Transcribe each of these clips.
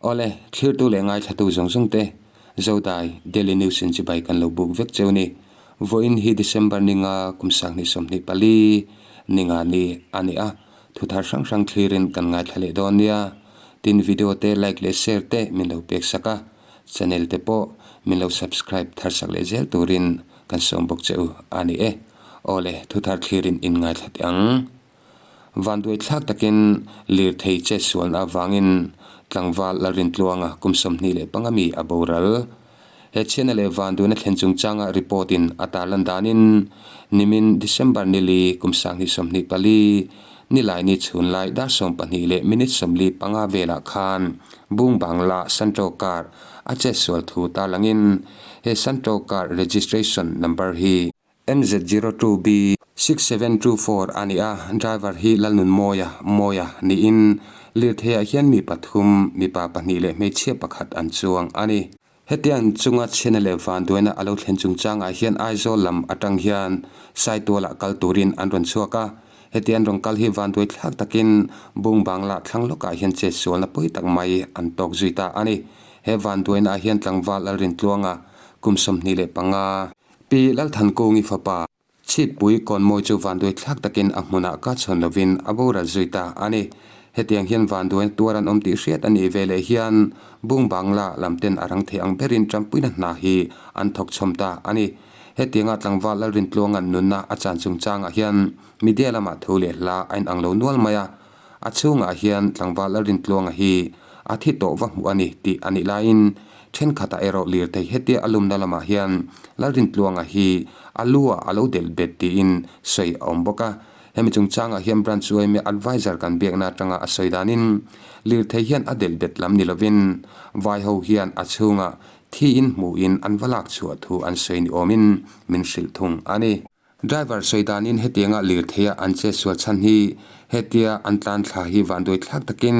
Awle, thlirtu leh ngaithlatu zawng zawng te, Zodai, Daily News in chibai kan lo buk vek cheu ni. Vawiin hi December ninga kum 2024 ninga ni a ni a, thuthar hrang hrang thlirin kan ngaithla leh dawn nia. Tin video te like leh share te min lo pek sak a, channel te pawh min lo subscribe thar sak leh zel turin kan sawm bawk che u a ni e. Awle, thuthar thlirin in ngaithla teh ang. Vanduai thlak takin lirthei chetsualna avangin tlangval Lalrintluanga kum 25 mi a boral. He chhiatna leh vanduaina thlen chungchanga report in a tarlan danin nimin December nili kum 2024 Nilaini chhunlai dar 12 leh minute 45 velah khan Bung Bangla Santro car a chetsual thu tarlangin he Santro car registration number hi MZ02B 6724 a ni a, driver hi Lalnunmawia, Mawia, niin lirtheiah hian mi pathum, mipa pahnih leh hmeichhia pakhat an chuang a ni. Hetiang chunga chhiatna leh vanduaina a lo thlen chungchangah hian Aizawl lam atang hian Saitualah kal turin an rawn chhuak a, heti an rawn kal hi vanduai thlak takin Bung Bangla thlang lawkah hian chetsualna pawi tak mai an tawk zui ta a ni. He vanduainaah hian tlangval Lalrintluanga kum 25, Pi Lalthankungi fapa, Chhitpui Kawnmawi chu vanduai thlak takin a hmunah ka chhawn lovin a boral zui ta a ni. Hetiang hian vanduaina tuar an awm tih hriat a nih veleh hian Bung Bangla lamten a rang thei ang berin Trumpuina hna hi an thawk chhawm ta a ni. Hetianga tlangval Lalrintluanga'n nunna a chan chungchangah hian media lamah thu leh hla a inang lo nual mai a. A chhungah hian tlangval Lalrintluanga hi a thi tawh va hmuh a ni tih a nih laiin thenkhatah erawh lirthei hetia a lumna lamah hian Lalrintluanga hi a lu ah a lo delh bet tiin sawi a awm bawk a. Hemi chungchangah hian Branch yma Adviser kan biakna atanga a sawi danin lirthei hian a delh bet lam ni lovin vai ho hian a chhungah thiin hmuhin an va lak chhuah thu an sawi ni awmin min hrilh thung a ni. Driver sawi danin hetianga lirtheia an chetsual chhan hi hetia an tlan thla hi vanduai thlak takin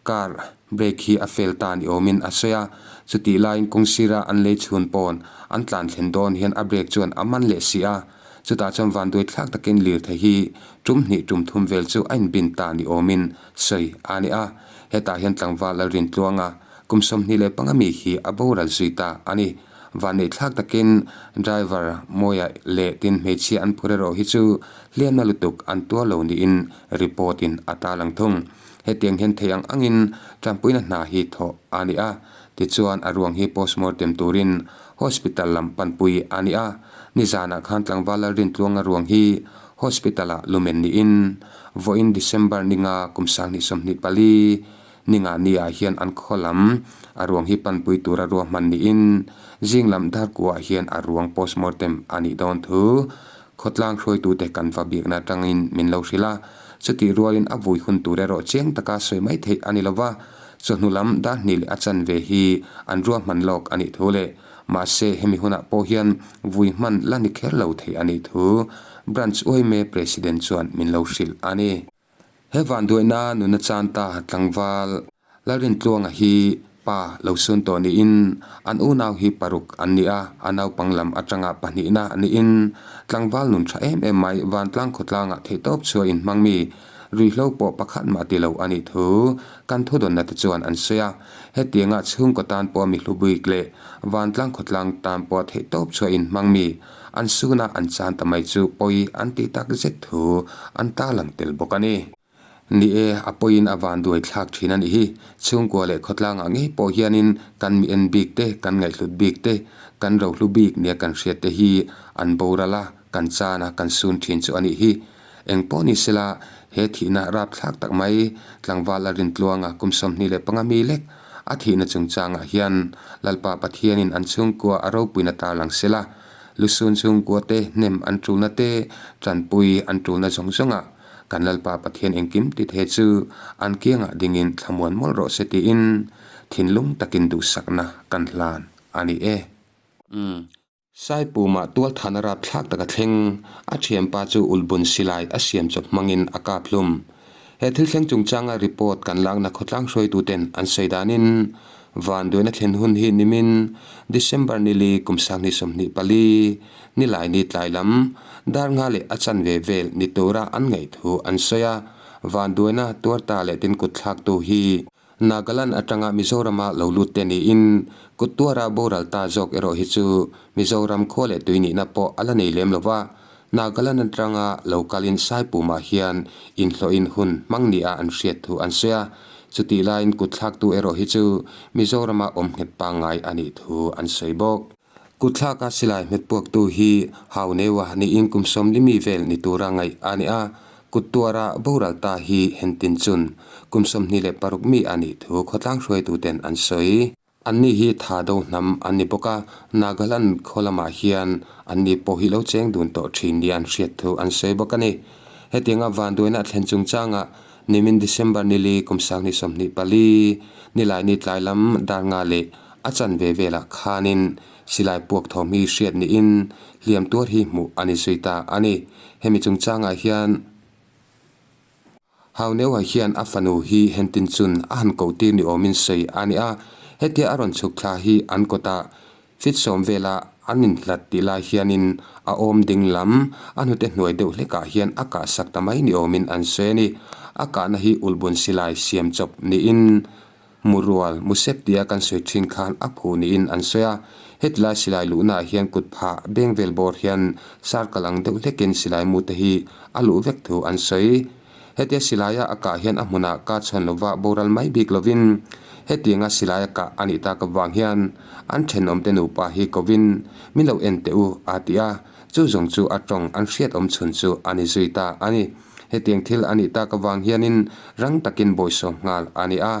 car brake hi a fail ta ni awmin a sawi a, chutih laiin kawng sira an lei chhun pawn an tlan thlen dawn hian a brake chuan a man leh si a, chutah chuan vanduai thlak takin lirthei hi tum hnih tum thum vel chu a inbin ta ni awmin sawi a ni a, hetah hian tlangval Lalrintluanga kum 25 mi hi a boral zui ta a ni. Vanneih thlak takin driver Mawia leh tin hmeichhia an phur erawh hi chu hliamna lutuk an tuar lo niin report in a tarlang thung. Hetiang hian thei ang angin tanpuina hna hi thawh a ni a, tichuan a ruang hi postmortem turin hospital lam panpui a ni a. Nizanah khan tlangval Lalrintluanga ruang hi hospital ah lumen niin vawiin December ninga kum 2024 Ninga ni-ah hian an khaw lam a ruang hi panpui tura ruahman niin zing lam darkuah hian a ruang postmortem a nih dawn thu khawtlang hruaitute kan va biakna atangin min lo hrilh a. Chutih rualin a vui hun tur erawh chiang taka sawi mai theih a ni lova, chawhnu lam dar hnih leh a chanve hi an ruahman lawk a nih thu leh mahse hemi hunah pawh hian vui hman la ni kher lo thei a nih thu Branch yma President chuan min lo hrilh a ni. He vanduaina nuna chan ta tlangval Lalrintluanga hi pa lo sun tawh niin an unau hi paruk an ni a, a naupang lam atanga pahnihna niin tlangval nun tha em em mai vantlang khawtlangah theihtawp chhuah inhmang mi ruihhlo pawh pakhat mah ti lo a nih thu kan thudawnna te chuan an sawi a. Hetianga chhungkaw tan pawh mi hlubik leh vantlang khawtlang tan pawh theihtawp chhuah inhmang mi An suna an chan ta mai chu pawi an tih tak zet thu an tarlang tel bawk a ni. Ni e, a pawiin a van duai thlak thin a nih hi. Chhungkua leh khawtlangah ngei pawh hianin kan mi en bik te, kan ngaihhlut bik te, kan rohlu bik nia kan hriat te hi an boral a, kan chan a, kan sun thin chu a nih hi. Eng pawh ni sela, he thihna rapthlak tak mai tlangval a rintluanga kum 25 mi lek a thihna chungchangah hian Lalpa Pathianin an chhungkua a ropuina tarlang sela, Lusun chhungkua te hnem an tulna te, tanpui an tulna zawng zawngah kan Lalpa Pathian engkim ti the chu an kiangah dingin thlamuan mawlh rawh se tiin thinlung takin duhsakna kan hlan a ni e. Umm. Saipumah tualthana rapthlak taka thleng, a thianpa chu ulhbun silai a siam chawp hmangin a kap hlum. He thil thleng chungchanga report kan lakna khawtlang hruaituten an sawi danin vanduaina thlen hun hi nimin December nili kum 2024 Nilaini tlai lam dar nga leh a chanve vel ni tura an ngaih thu an sawi a, vanduaina tuarta leh tin kut thlaktu hi. Nagaland atanga Mizorama lo lut te niin kut tuara boral ta zawk erawh hi chu Mizoram khua leh tui nihna pawh a la nei lem lo va, Nagaland atanga lo kalin Saipumah hian inhlawhin hun hmang nia an hriat thu an sawi a, chutih laiin kut thlaktu erawh hi chu Mizorama awm nghet pangngai a nih thu an sawi bawk. Kut thlaka silai hmet puaktu hi Hauneua niin kum 40 mi vel ni tura ngaih a ni a, kut tuara boral ta hi Hentin chun kum 26 mi a nih thu khawtlang hruaituten an sawi. Anni hi tha do hnam an ni bawk a, Nagaland khaw lamah hian anni pawh hi lo cheng dun tawh thin nia an hriat thu an sawi bawk a ni. Hetianga vanduaina a thlen chungchangah nimin December nili kum 2024 Nilaini tlai lam dar nga leh a chanve velah khanin silai puak thawm hi hriat niin hliam tuar hi hmuh a ni zui ta a ni. Hemi chungchangah hian Hauneuha hian a fanu hi Hentin chun a han koh tir ni awmin sawi a ni a, hetia a rawn chhuk thla hi an kawtah fit sawm vela an inhlat tih lai hianin a awm ding lam a hnute hnuai deuh hlekah hian a kah sak ta mai ni awmin an sawi a ni. A kahna hi ulhbun silai siam chawp niin Murual, Musep tia kan sawi thin khan a phu niin an sawi a, hetilai silai luhnaah hian kut phah beng vel bawr hian circle ang deuh hlekin silai mu te hi a luh vek thu an sawi. Hetia silaia a kah hian a hmunah ka chhawn lova boral mai bik lovin hetianga silaia kah a nih tak avang hian an thenawmte nupa hi kovin min lo en teh u a ti a, chu zawng chu a tawng an hriat awm chhun chu a ni zui ta a ni. Hetiang thil a nih tak avang hianin rang takin bawihsawm nghal a ni a,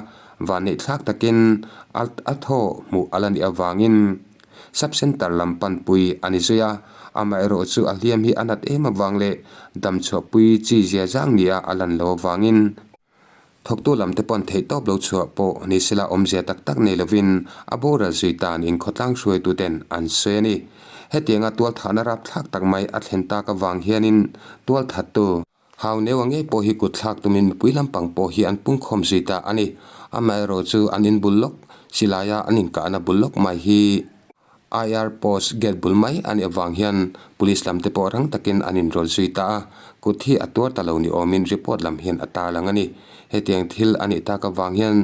vanneihthlak takin a thaw hmuh a la nih avangin Sub Centre lam panpui a ni zui a, amaherawh chu a hliam hi a nat em avang leh damchhuahpui chi zia zang nia a lan lo avangin thawktu lam te pawn theihtawp lo chhuah pawh ni sela awmzia tak tak nei lovin a boral zui tan inkhawtlang hruaituten an sawi a ni. Hetianga tualthahna rapthlak tak mai a thlen tak avang hianin tualthattu hau neuh ngei pawh hi kut thlak tumin mipui lampang pawh hi an pungkhawm zui ta a ni. Amaherawh chu an inbul lawk silaia an inkahna bul lawk mai hi IR post gate bul mai a nih avang hian police lam te pawh rang takin an inrawl zui ta a, kut hi a tuar ta lo ni awmin report lam hian a tarlang a ni. Hetiang thil a nih tak avang hian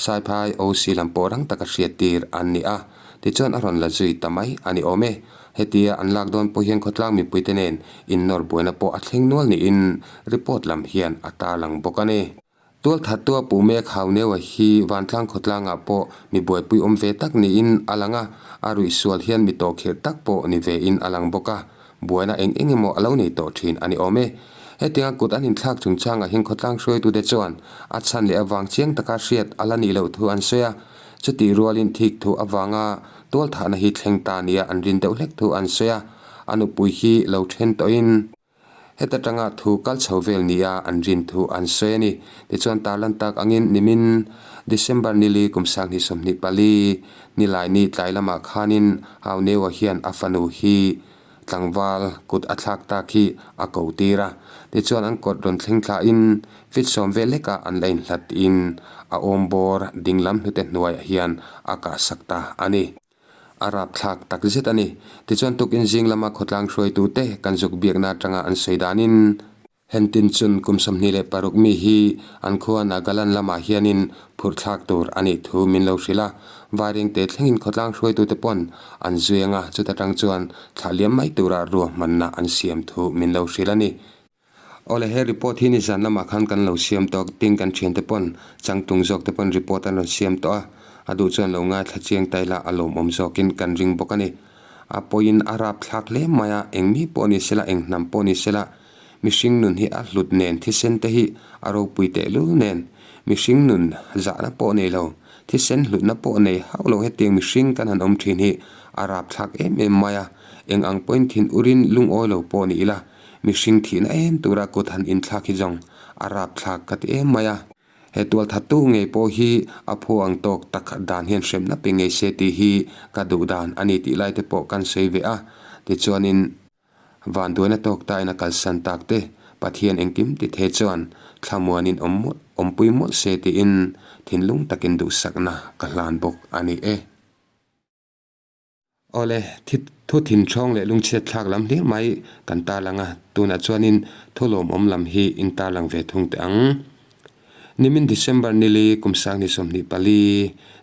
Saiphai OC lam pawh rang taka hriattir an ni a. Tichuan a rawn la zui ta mai a ni awm e. Hetia an lak dawn pawh hian khawtlang mipuite nen innawr buaina pawh a thleng nual niin report lam hian a tarlang bawk a ni. Tualthattua puh mek Hauneua hi vantlang khawtlangah pawh mi buaipui awm ve tak niin a lang a, a ruih sual hian mi tawhkhirh tak pawh ni vein a lang bawk a, buaina eng eng emaw a lo nei tawh thin a ni awm e. Hetianga kut an inthlak chungchangah hian khawtlang hruaitute chuan a chhan leh avang chiang taka hriat a la nih loh thu an sawi a, Chutih rualin thik thu avanga tualthahna hi thleng ta nia an rin deuh hlek thu an sawi a, a nupui hi lo then tawhin heta tanga thu kal chho vel nia an rin thu an sawi a ni. Tichuan tarlan tak angin nimin December nili kum 2024 Nilaini tlai lamah khanin Hauneua hian a fanu hi Tlangval kut a thlak tak hi a ko tir a, tichuan an kawt rawn thleng thlahin fit sawm vel hlekah an la inhlat tiin a awm bawr ding lam hnute hnuaiah hian a kahsak ta a ni. A rapthlak tak zet a ni. Tichuan tukin zing lama khawtlang hruaitute kan zuk biakna atanga an sawi danin, Hentin chun kum 26 mi hi an khua Nagaland lamah hianin phurh thlak tur a nih thu min lo hrilh a, Vairengte thlengin khawtlang hruaitute pawn an zui anga chuta tang chuan thlah liam mai tura ruahmanna an siam thu min lo hrilh a ni. Awle he report hi nizan lamah khan kan lo siam tawh tin kan thiante pawn changtlung zawk te pawn report an rawn siam tawh a, a duh chuan lo ngaithla chiang ta ila a lawmawm zawkin kan ring bawk a ni. A pawiin a rapthlak hle mai a, eng mi pawh ni sela eng hnam pawh ni sela Mihring nun hi a hlut nen thisen te hi a ropui tehlul nen mihring nun zahna pawh nei lo, thisen hlutna pawh nei hauh lo hetiang mihring kan han awm thin hi a rapthlak em em mai a, eng ang pawhin thin urin lungawi lo pawh ni ila mihring thihna em tura kut han inthlak hi zawng a rapthlak ka ti em mai a. He tualthattu ngei pawh hi a phu ang tawk tak dan hian hremna pe ngei se tih hi ka duh dan a ni tih lai te pawh kan sawi ve a, tichuanin. Vanduaina tawk tain a kalsan tak te, Pathian engkim ti the chuan thlamuanin awm mawlh, awmpui mawlh se tiin thinlung takin duhsakna ka hlan bawk a ni e. Awle, thi thu thinthawng leh lungchhiat thlak lam hlir mai kan tarlang a, tunah chuanin thu lawmawm lam hi in tarlang ve thung teh ang. Nimin December nili kum 2024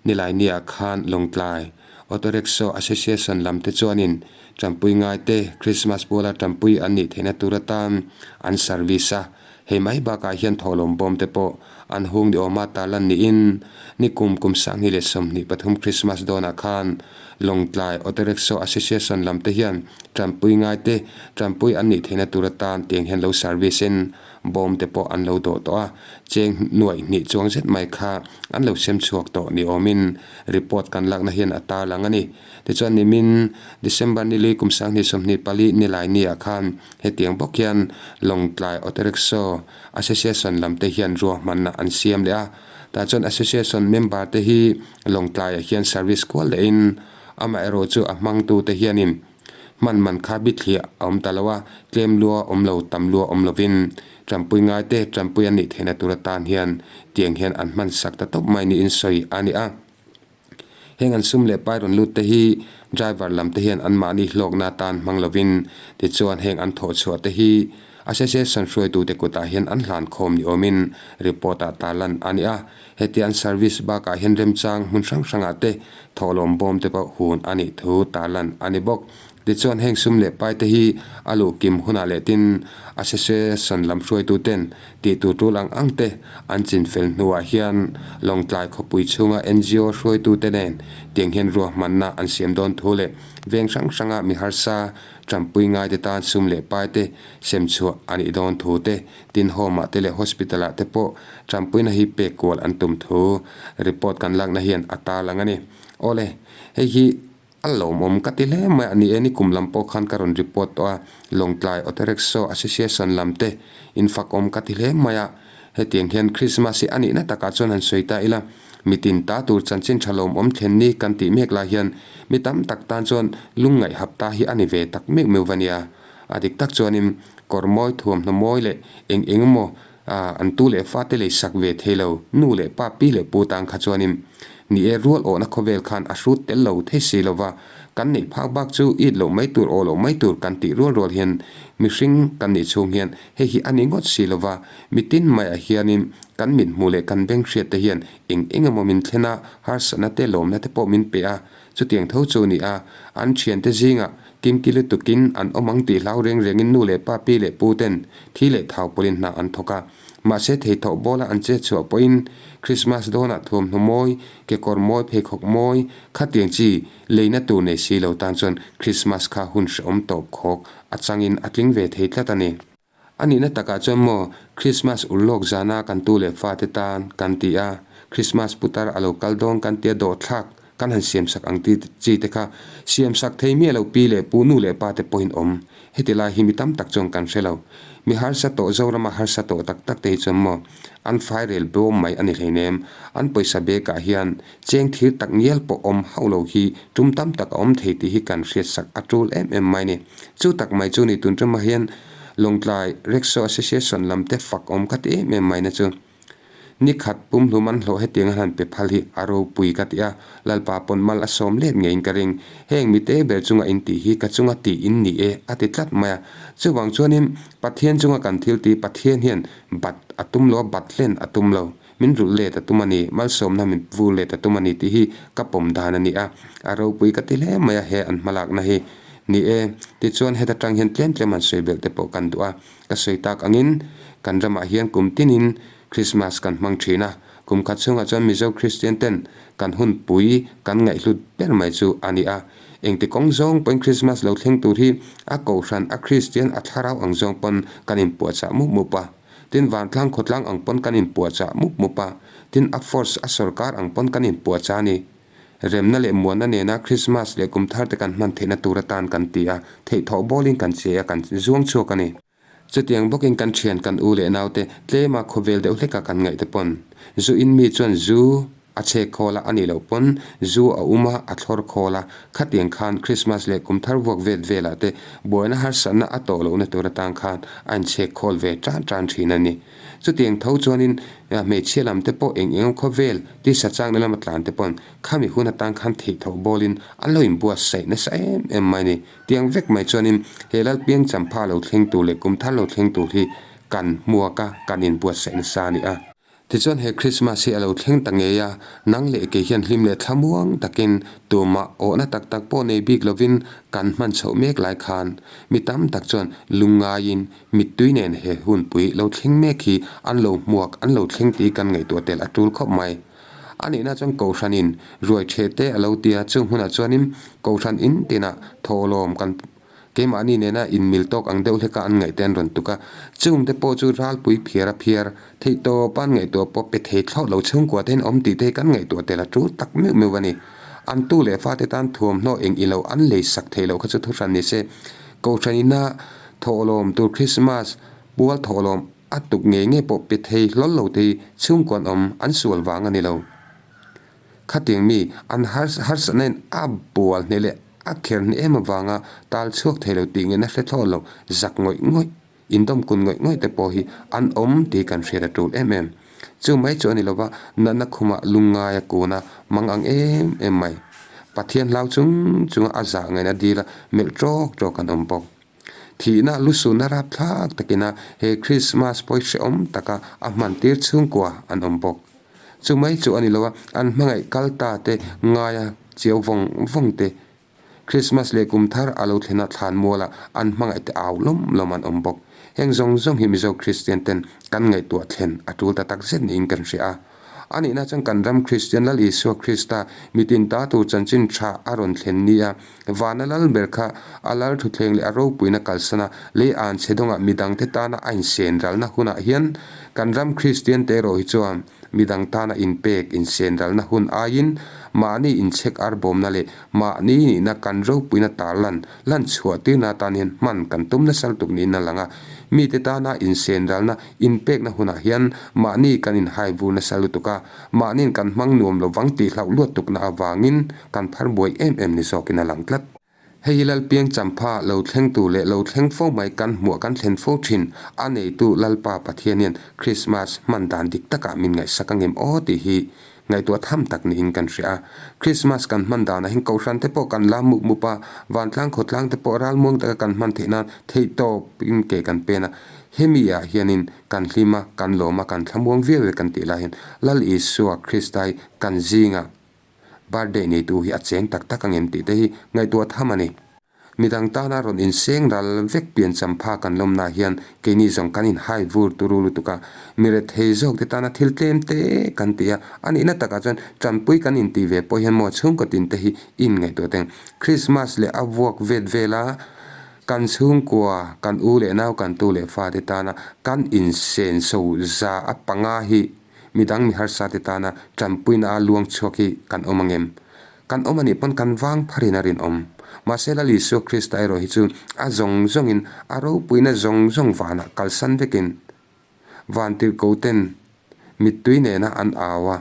Nilainiah khan Lawngtlai Auto Rickshaw Association lamte chuanin Tanpui ngaite Christmas buala tanpui an nih theihna tur atan an service a, hei mai bakah hian thawhlawm bawm te pawh an hung ni awma tarlan niin nikum kum 2023 Christmas dawnah khan Lawngtlai Auto Rickshaw Association lam te hian tanpui ngaite tanpui an nih theihna tur atan tiang hian lo service in bawm te pawh an lo dawh tawh a, cheng nuaih hnih chuang zet mai kha an lo sem chhuak tawh ni awmin report kan lakna hian a tarlang a ni. Tichuan nimin December nili kum 2024 nilai niah khan hetiang bawk hian Lawngtlai Auto Rickshaw Association lam te hian ruahmanna an siam leh a, tah chuan Association member te hi Lawngtlaiah hian service kual lehin amaherawh chu a hmangtute hianin hman man kha bithliah a awm ta lo a, tlem lua awm lo tam lua awm lovin tanpui ngaite tanpui an nih theihna tur atan hian tiang hian an hman sak ta tawp mai niin sawi a ni a. Heng an sum leh pai rawn lut te hi driver lam te hian anmahni hlawkna atan hmang lovin tichuan heng an thawh chhuah te hi Association hruaitute kutah hian an hlan khawm ni awmin report ah tarlan a ni a. Hetia an service bakah hian remchang hmun hrang hrangah te thawhlawm bawm te pawh hun a nih thu tarlan a ni bawk. Tichuan heng sum leh pai te hi a luh kim hunah leh tin Association lam hruaitu ten tih tur tul ang ang te an chin fel hnuah hian Lawngtlai khawpui chhunga ngo hruaitu te nen tiang hian ruahmanna an siam dawn thu leh veng hrang hranga mi harsa tanpui ngai te tan sum leh pai te sem chhuah a nih dawn thu te tin home ah te leh hospital ah te pawh tanpuina hi pek kual an tum thu report kan lakna hian a tarlang a ni. Awle, hei hi A lawmawm ka ti hle mai a ni e, nikum lam pawh khan ka rawn report tawh a, Lawngtlai Auto Rickshaw Association lam te in fakawm ka ti hle mai a, hetiang hian Christmas hi a nihna takah chuan han sawi ta ila, mitin ta tur chanchin tha lawmawm thlen ni kan tih mek lai hian mi tam tak tan chuan lungngaih hap ta hi a ni ve tak meuh meuh va nia. A dik tak chuanin kawr mawi thuamhnaw mawi leh eng eng emaw an tu leh fate lei sak ve thei lo, nu leh pa pi leh pu tan kha chuanin ni e rual awhna khawvel khan a hrut tel lo thei si lo va, kan neih phak bak chu it loh mai tur aw loh mai tur kan tih rual rual hian mihring kan nih chhung hian hei hi a ni ngawt si lo va, mitin maiah hianin kan mithmuh leh kan beng hriat te hian eng eng emaw min thlen a, harsatna te lawmna te pawh min pe a, chutiang tho chu ni a, an thiante zingah Kimki lutukin an awm ang tih hlau reng rengin nu leh pa pi leh pu ten thi leh thau pawlin hna an thawk a. Mahse theithawh bawla an chet chhuah pawhin Christmas dawnah thuamhnaw mawi, kekawr mawi, pheikhawk mawi, khatiang chi leina tur nei si lo tan chuan Christmas kha hun hrehawm tawp khawk a changin a tling ve thei tlat a ni. A nihna takah chuan maw Christmas ur lawk zana kan tu leh fate tan kan ti a, Christmas putar a lo kal dawn kan tia dawhthlak kan han siamsak ang ti chi te kha siamsak thei miah lo pi leh pu nu leh pa te pawhin awm. Heti lai hi mi tam tak chuan kan hre lo. Mi harsa tawh Zorama harsa tawh tak tak te hi chuan maw an fairel bawm mai a ni hleinem. An pawisa bekah hian cheng thir tak ngial pawh awm hauh lo hi tum tam tak a awm thei tih hi kan hriatsak a tul em em mai ni. Chu tak mai chu ni tun ṭamah hian Lawngtlai Rickshaw Association lam te fak awm ka ti em em mai na chu. Ni khat pumhlum an hlawh hetiang an han pe phal hi a ropui ka ti a, Lalpa pawn mal a sawm let ngeiin ka ring. Heng mite ber chunga in tih hi ka chunga tih in ni e a ti tlat mai a. Chuvang chuanin Pathian chunga kan thil tih Pathian hian bat a tum lo a, bat hlen a tum lo. Min rulh let a tum a ni, malsawmna min vur let a tum a ni tih hi ka pawm dan a ni a, a ropui ka ti hle mai a he an hmalakna hi. Ni e, tichuan heta tang hian tlem tlem an sawi belh te pawh kan duh a, ka sawi tak angin kan ramah hian kum tinin Christmas kan hmang thin a, kum khat chhungah chuan Mizo Kristian ten kan hunpui kan ngaihhlut ber mai chu a ni a, engti kawng zawng pawhin Christmas lo thleng tur hi a kohhran a Kristian a thlarau ang zawng pawn kan inpuahchah mup mup a. Tin vantlang khawtlang ang pawn kan inpuahchah mup mup a, tin a force a sorkar ang pawn kan inpuahchah a ni. Remna leh muanna nena Christmas leh kum thar te kan hman theihna tur atan kan ti a, theihthawh bawlin kan che a, kan zuang chhuak a ni. Chutiang bawkin kan thian kan u leh naute tlema khawvel deuh hleka kan ngaih te pawn zu in mi chuan zu A chhek khawl a, a nih loh pawn zu a um a, a thlawr khawl a. Khatiang khan Christmas leh kum thar vuak vet velah te buaina harsatna a tawh lohna tur atang khan a inchhek khawl ve tan tan thin a ni. Chutiang tho chuanin hmeichhia lam te pawh eng eng khawvel tisa changna lama tlan te pawn khami hun atang khan theihthawh bawlin an lo inbuatsaih nasa em em mai a ni. Tiang vek mai chuanin he Lalpiang champha lo thleng tur leh kum thar lo thleng tur hi kan hmuak a, kan inbuatsaih nasa a ni a. Tichuan he Krismas hi a lo thleng ta ngei a, nang leh kei hian hlim leh thlamuang takin tumah awhna tak tak pawh nei bik lovin kan hman chhoh mek lai khan mi tam tak chuan lungngaiin mittui nen he hunpui lo thleng mek hi an lo hmuak an lo thleng tih kan ngaihtuah tel a tul khawp mai. A nihna chuan Kohhranin ruai ṭheh te a lo ti a, chung hunah chuanin Kohhran in tinah thawhlawm kan Keimahni nena inmil tawk ang deuh hleka an ngaihte an rawn tuk a, chungte pawh chu ralpui phiar a phiar theih tawp a an ngaihtuah pawh pe thei thlawt lo chhungkua te hian awm tih te hi kan ngaihtuah tel a tul tak meuh meuh a ni. An tu leh fate tan thuamhnaw eng ilo an lei sak thei loh kha chu thuhran ni se. Kohhran ina thawhlawm tur Krismas pual thawhlawm a tuk ngei ngei pawh pe thei hlawl lo te hi chhungkuan awm an sual vang a ni lo. Khatiang mi an harsatna in a bual hneh leh a kher hneh em avanga tal chhuak thei lo tih ngeina hre thlawh lo zak ngawih ngawih, indawm kun ngawih ngawih te pawh hi an awm tih kan hriat a tul em em. Chu mai chu a ni lova, natna khumah lungngai a kun a, mang ang em em mai. Pathian hlau chung chunga a zah ngaihna dila melh tawk tawk an awm bawk. Thihna lusunna rapthlak takina he Krismas pawi hrehawm taka a hmantir chhungkua an awm bawk. Chu mai chu a ni lo a, an hmangaih kal ta te ngaia chiau vawng vawng te, Krismas leh kum thar a lo thlena thlan mualah an hmangaih te au lawm lawm an awm bawk. Heng zawng zawng hi Mizo Kristian ten kan ngaihtuah thlen a tul ta tak zet niin kan hria a. A nihna chuan kan ram Kristian Lal Isua Krista mitin ta tur chanchin tha a rawn thlen ni a, vana lal ber kha a lal thutthleng leh a ropuina kalsana lei an chhe dawngah midangte tana a insen ralna hunah hian kan ram Kristian te erawh hi chuan midang tana inpek insen ralna hun aiin mahni inchhek arbawmna leh mahni nihna kan ropuina tarlan lan chhuah tirna atan hian hman kan tum nasa lutuk niin a lang a. Mite tana insen ralna inpekna hunah hian mahni kan inhai vur nasa lutuk a, mahniin kan hmang nuam lo vang tih hlauh luat tukna avangin kan phar buai em em ni zawkin a lang tlat. Hei hi Lalpiang Champha lo thleng tur leh lo thleng fo mai kan hmuah kan thlen fo thin a neitu Lalpa Pathian hian Krismas hman dan dik takah min ngaihsak angem aw tih hi Ngaihtuah tham tak niin kan hria a. Krismas kan hman danah hian Kohhran te pawh kan lam mup mup a, vantlang khawtlang te pawh ralmuang taka kan hman theih nan theihtawpin ke kan pen a. Hemi ah hianin kan hlim a, kan lawm a, kan thlamuang viau e kan tih lai hian Lal Isua Krista hi kan zingah birthday neitu hi a cheng tak tak angem tih te hi ngaihtuah tham a ni. Midang tana rawn inseng ral vek pian champha kan lawmna hian keini zawng kan inhai vur turu lutuk a, mi rethei zawk te tana thil tlem te kan ti a, a nihna takah chuan tanpui kan intih ve pawh hian maw chhungkaw tin te hi in ngaihtuah teng. Krismas leh a vuak vet vela kan chhungkua, kan u leh nau, kan tu leh fa te tana kan insenso za a panga hi midang mi harsa te tana tanpuina a luang chhuak hi kan awm angem? Kan awm a nih pawn kan vang pharin a rinawm. Mahse Lal Isua Krista erawh hi chu a zawng zawngin a ropuina zawng zawng vanah kalsan vekin vantirhkoten mittui nena an au a.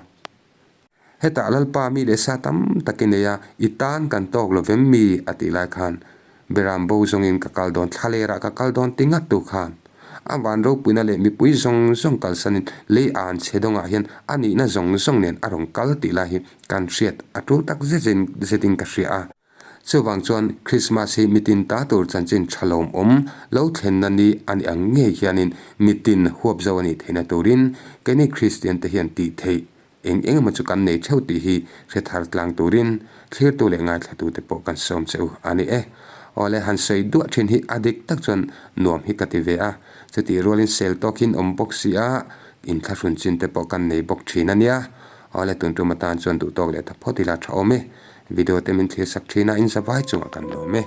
Hetah Lalpa mi leh sa tam tak i nei a, i tan kan tawk lo vem mi a tih lai khan Beram bo zawngin ka kal dawn, thlalerah ka kal dawn ti ngat tu khan a van ropuina leh mipui zawng zawng kalsanin lei an chhe dawngah hian a nihna zawng zawng nen a rawn kal tih lai hi kan hriat a tul tak zetin zetin ka hria a. Chuvang chuan Krismas hi mitin ta tur chanchin tha lawmawm lo thlenna ni a ni ang ngei hianin mitin huap zo a nih theihna turin keini Kristian te hian tih theih Eng eng emaw chu kan nei theuh tih hi hre thar tlang turin thlirtu leh ngaithlatute pawh kan sawm che u a ni e. Awle han sawi duah thin hi a dik tak chuan nuam hi ka ti ve a, chutih rualin sel tawk hi an awm bawk si a, inthlahrun chin te pawh kan nei bawk thin a nia. Awle tun tum atan chuan duhtawk leh ta phawt ila tha awm e. Video te min thlir sak thin a, in zavai chungah kan lawm e.